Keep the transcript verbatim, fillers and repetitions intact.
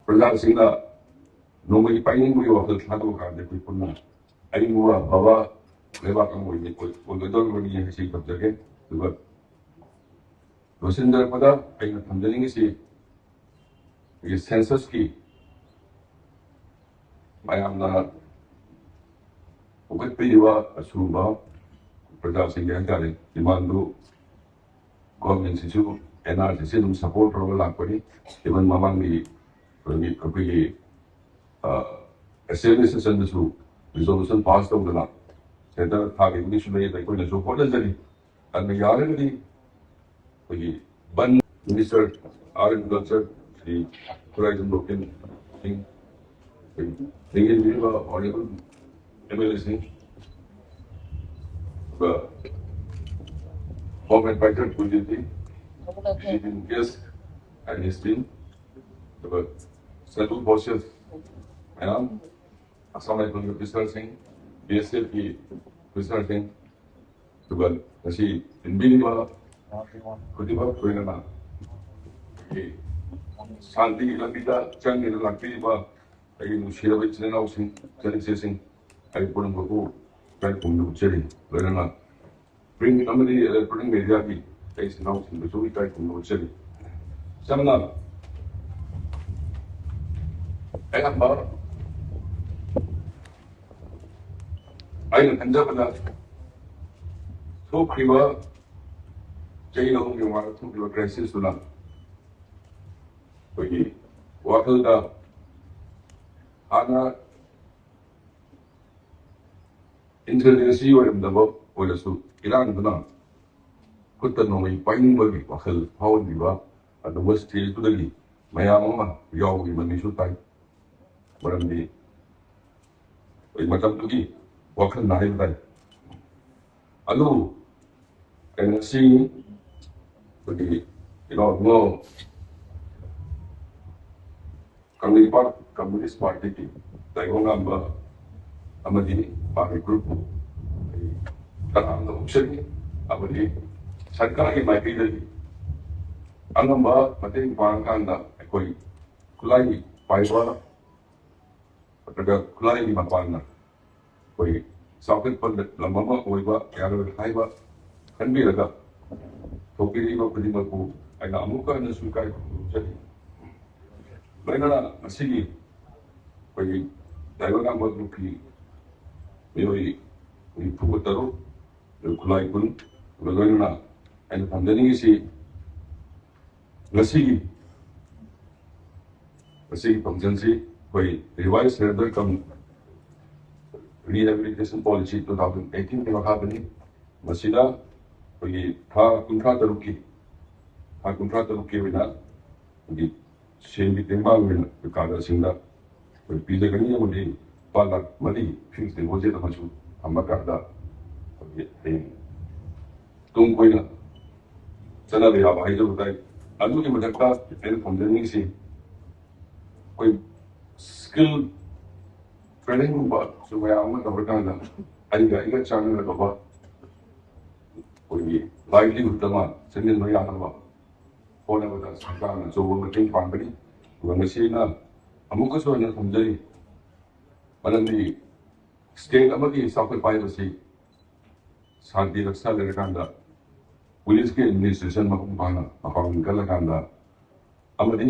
ꯄ꯭ꯔꯖꯥꯁꯤꯡꯅ ꯅꯣꯡꯃꯒꯤ ꯄꯥꯏꯅꯤꯡꯕꯒꯤ ꯋꯥꯈꯜ ꯊꯥꯗꯣꯛꯑꯀꯥꯟꯗ ꯑꯩꯈꯣꯏ ꯄꯨꯟꯅ ꯑꯏꯪꯕ ꯑꯐꯕ ꯂꯩꯕꯥꯛ ꯑꯃ ꯑꯣꯏꯒ-, ꯑꯣꯏ-, ꯑꯣꯏꯒꯗꯧꯔꯤꯕꯅꯤ ꯍꯥꯏꯁꯤ ꯊꯝꯖꯒꯦ꯫ ꯑꯗꯨꯒ ꯂꯣꯏꯁꯤꯟꯖꯔꯛꯄꯗ ꯑꯩꯅ ꯊꯝꯖꯅꯤꯡꯉꯤꯁꯤ, ꯑꯩꯈꯣꯏꯒꯤ ꯁꯦꯟꯁꯁꯀꯤ ꯃꯌꯥꯝꯅ ꯄꯨꯈꯠꯄꯤꯔꯤꯕ ꯑꯁꯤꯒꯨꯝꯕ ꯄ꯭ꯔꯖꯥꯁꯤꯡꯒꯤ ꯍꯥꯏꯇꯥꯔꯦ, ꯗꯤꯃꯥꯟꯗꯨ ꯒꯣꯔꯃꯦꯟꯁꯤꯁꯨ ꯑꯦꯟ ꯑꯥꯔ ꯁꯤꯁꯤ ꯑꯗꯨꯝ ꯁꯄꯣꯔꯠ ꯇꯧꯔꯒ ꯂꯥꯛꯄꯅꯤ꯫ ꯏꯚꯟ ꯃꯃꯥꯡꯒꯤ ꯑꯩꯈꯣꯏꯒꯤ, ꯑꯩꯈꯣꯏꯒꯤ, ꯑ, ꯑꯦꯁꯦꯝꯕ꯭ꯂꯤ ꯁꯦꯁꯟꯗꯁꯨ ꯔꯤꯖꯣꯂꯨꯁꯟ ꯄꯥꯁ ꯇꯧꯗꯅ ꯁꯦꯟꯇꯔ ꯊꯥꯈꯤꯕꯒꯤꯁꯨ ꯂꯩ꯫ ꯑꯗ ꯑꯩꯈꯣꯏꯅꯁꯨ ꯍꯣꯠꯅꯖꯔꯤ꯫ ꯑꯗꯨꯅ ꯌꯥꯔꯒꯗꯤ ꯑꯩꯈꯣꯏꯒꯤ ꯕꯟ minister art and culture Shri Khuraijam Loken Singh, ꯑꯩꯈꯣꯏꯒꯤ ꯂꯦꯡꯖꯤꯟꯕꯤꯔꯤꯕ ꯑꯣꯅꯔꯦꯕꯜ ꯑꯦꯝ ꯑꯦꯜ ꯑꯦꯁꯤꯡ, ꯑꯗꯨꯒ ꯍꯣꯝ ꯑꯦꯗꯚꯥꯏꯖꯔ ꯀꯨꯜꯗꯤꯞꯇꯤ, ꯁꯤꯖꯤꯟ ꯒꯦꯁ ꯑꯦꯟ ꯍꯤꯁ ꯇꯤꯝ, ꯑꯗꯨꯒ ꯁꯦꯟꯇ꯭ꯔꯦꯜ ꯐꯣꯔꯁꯦꯁ ꯃꯌꯥꯝ, ꯑꯁꯥꯝ ꯔꯥꯏꯐꯜꯒꯤ ꯑꯣꯐꯤꯁꯥꯔꯁꯤꯡ, ꯕꯤ ꯑꯦꯁ ꯑꯦꯐꯀꯤ ꯑꯣꯐꯤꯁꯥꯔꯁꯤꯡ, ꯑꯗꯨꯒ ꯉꯁꯤ ꯊꯤꯟꯕꯤꯔꯤꯕ ꯈꯨꯗꯤꯡꯃꯛ, ꯂꯣꯏꯅꯅ ꯑꯩꯈꯣꯏꯒꯤ ꯁꯥꯟꯇꯤꯒꯤ ꯂꯝꯕꯤꯗ ꯆꯪꯒꯦꯅ ꯂꯥꯛꯄꯤꯔꯤꯕ ꯑꯩꯒꯤ ꯅꯨꯡꯁꯤꯔꯕ ꯏꯆꯤꯟ ꯏꯅꯥꯎꯁꯤꯡ, ꯏꯆꯟ ꯏꯆꯦꯁꯤꯡ, ꯑꯩ ꯄꯨꯝꯅꯃꯛꯄꯨ ꯏꯀꯥꯏ ꯈꯨꯝꯅꯕ ꯎꯠꯆꯔꯤ꯫ ꯂꯣꯏꯅꯅ ꯄ꯭ꯔꯤꯟꯠ ꯑꯃꯗꯤ ꯏꯂꯦꯛꯇ꯭ꯔꯣꯅꯤꯛ ꯃꯦꯗꯤꯌꯥꯒꯤ ꯑꯩ ꯏꯆꯤꯟ ꯏꯅꯥꯎꯁꯤꯡꯗꯁꯨ ꯏꯀꯥꯏ ꯈꯨꯝꯅꯕ ꯎꯠꯆꯔꯤ꯫ ꯆꯝꯅ ꯑꯌꯥꯝꯕ ꯑꯩꯅ ꯈꯟꯖꯕꯗ ꯊꯣꯛꯈ꯭ꯔꯤꯕ ꯆꯍꯤ ꯑꯍꯨꯝꯒꯤ ꯃꯃꯥꯡꯗ ꯊꯣꯛꯈꯤꯕ ꯀ꯭ꯔꯥꯏꯁꯤꯁꯇꯨꯅ ꯑꯩꯈꯣꯏꯒꯤ ꯋꯥꯈꯜꯗ ꯍꯥꯟꯅ ꯏꯟꯇꯦꯂꯤꯖꯦꯟꯁꯤ ꯑꯣꯏꯔꯝꯗꯕ ꯑꯣꯏꯔꯁꯨ, ꯏꯔꯥꯡꯗꯨꯅ ꯈꯨꯠꯇ ꯅꯣꯡꯃꯩ ꯄꯥꯏꯅꯤꯡꯕꯒꯤ ꯋꯥꯈꯜ ꯐꯥꯎꯍꯟꯕꯤꯕ ꯑꯗꯨꯒꯨꯝꯕ ꯁ꯭ꯇꯦꯖꯇꯨꯗꯒꯤ ꯃꯌꯥꯝ ꯑꯃ ꯌꯥꯎꯈꯤꯕ ꯃꯤꯁꯨ ꯇꯥꯏ꯫ ꯃꯔꯝꯗꯤ ꯑꯩꯈꯣꯏ ꯃꯇꯝꯗꯨꯒꯤ ꯋꯥꯈꯜꯅ ꯍꯥꯏꯕ ꯇꯥꯏ꯫ ꯑꯗꯨꯕꯨ ꯀꯩꯅꯣꯁꯤ ꯑꯩꯈꯣꯏꯒꯤ ꯏꯅꯥꯎ ꯏꯕꯨꯡꯉꯣ ꯀꯪꯂꯩꯄꯥꯛ ꯀꯝꯃꯨꯅꯤꯁ ꯄꯥꯔꯇꯤꯒꯤ ꯇꯥꯏꯕꯪꯉꯥꯟꯕ ꯑꯃꯗꯤ ꯃꯥꯒꯤ ꯒ꯭ꯔꯨꯞꯄꯨ ꯑꯩ ꯇꯔꯥꯝꯅ ꯑꯣꯛꯆꯔꯤ꯫ ꯑꯃꯗꯤ ꯁꯔꯀꯥꯔꯒꯤ ꯃꯥꯏꯀꯩꯗꯒꯤ ꯑꯉꯝꯕ ꯃꯇꯦꯡ ꯄꯥꯡꯉꯀꯥꯟꯗ ꯑꯩꯈꯣꯏ ꯈꯨꯠꯂꯥꯏꯒꯤ ꯄꯥꯏꯕ ꯅꯠꯇ꯭ꯔꯒ ꯈꯨꯠꯂꯥꯏꯒꯤ ꯃꯄꯥꯟꯅ ꯑꯩꯈꯣꯏ ꯆꯥꯎꯈꯠꯄ ꯂꯝ ꯑꯃ ꯑꯣꯏꯕ ꯌꯥꯔꯣꯏ ꯍꯥꯏꯕ ꯈꯟꯕꯤꯔꯒ ꯊꯣꯛꯄꯤꯔꯤꯕ ꯈꯨꯗꯤꯡꯃꯛꯄꯨ ꯑꯩꯅ ꯑꯃꯨꯛꯀ ꯍꯟꯅꯁꯨ ꯏꯀꯥꯏ ꯈꯨꯝꯅꯖꯔꯤ꯫ ꯂꯣꯏꯅꯅ ꯉꯁꯤꯒꯤ ꯑꯩꯈꯣꯏꯒꯤ ꯗꯥꯏꯕꯔ ꯉꯥꯡꯕ ꯒ꯭ꯔꯨꯞꯀꯤ ꯃꯤꯑꯣꯏ ꯅꯤꯐꯨꯒ ꯇꯔꯨꯛ, ꯈꯨꯠꯂꯥꯏ ꯀꯨꯟ, ꯑꯗꯨꯒ ꯂꯣꯏꯅꯅ ꯑꯩꯅ ꯊꯝꯖꯅꯤꯡꯉꯤꯁꯤ, ꯉꯁꯤꯒꯤ ꯉꯁꯤꯒꯤ ꯐꯪꯁꯟꯁꯤ ꯑꯩꯈꯣꯏ Revised Surrender cum Rehabilitation Policy two thousand eighteen ꯀꯤ ꯃꯈꯥꯗꯅꯤ꯫ ꯃꯁꯤꯗ ꯑꯩꯈꯣꯏꯒꯤ ꯊꯥ ꯀꯨꯟꯊ꯭ꯔꯥ ꯇꯔꯨꯛꯀꯤ ꯊꯥ ꯀꯨꯟꯊ꯭ꯔꯥ ꯇꯔꯨꯛꯀꯤ ꯑꯣꯏꯅ ꯑꯩꯈꯣꯏꯒꯤ ꯁꯦꯟꯒꯤ ꯇꯦꯡꯕꯥꯡ ꯑꯣꯏꯅ ꯑꯩꯈꯣꯏ ꯀꯥꯔꯗꯁꯤꯡꯗ ꯑꯩꯈꯣꯏ ꯄꯤꯖꯒꯅꯤ ꯑꯃꯗꯤ ꯂꯨꯄꯥ ꯂꯥꯈ ꯃꯔꯤ fixed deposit ꯑꯃꯁꯨ ꯊꯝꯕ ꯀꯥꯟꯗ ꯑꯩꯈꯣꯏꯒꯤ ꯍꯌꯦꯡ ꯇꯨꯡ ꯀꯣꯏꯅ ꯆꯠꯅꯕ ꯌꯥꯕ ꯍꯥꯏꯖꯕ ꯇꯥꯏ꯫ ꯑꯗꯨꯒꯤ ꯃꯊꯛꯇ ꯑꯩꯅ ꯊꯝꯖꯅꯤꯡꯉꯤꯁꯤ, ꯑꯩꯈꯣꯏ skill trainingꯒꯨꯝꯕꯁꯨ ꯃꯌꯥꯝ ꯑꯃ ꯇꯧꯔꯀꯥꯟꯗ ꯑꯩꯒ ꯑꯩꯒ ꯆꯥꯟꯅꯒꯗꯕ ꯑꯩꯈꯣꯏꯒꯤ livelihood ꯑꯃ ꯁꯦꯝꯖꯤꯟꯕ ꯌꯥꯅꯕ ꯍꯣꯠꯅꯕꯗ ꯁꯔꯀꯥꯔꯅ ꯑꯆꯧꯕ ꯃꯇꯦꯡ ꯄꯥꯡꯒꯅꯤ꯫ ꯑꯗꯨꯒ ꯉꯁꯤ ꯑꯩꯅ ꯑꯃꯨꯛꯀꯁꯨ ꯍꯟꯅ ꯊꯝꯖꯔꯤ, ꯃꯔꯝꯗꯤ state ꯑꯃꯒꯤ ꯆꯥꯎꯈꯠꯄ ꯍꯥꯏꯕꯁꯤ ꯁꯥꯟꯇꯤ ꯔꯛꯁꯥ ꯂꯩꯔꯀꯥꯟꯗ, ꯄꯨꯂꯤꯁꯀꯤ administration ꯃꯄꯨꯡ ꯐꯥꯅ ꯃꯄꯥꯡꯒꯜ ꯀꯜꯂꯀꯥꯟꯗ, ꯑꯃꯗꯤ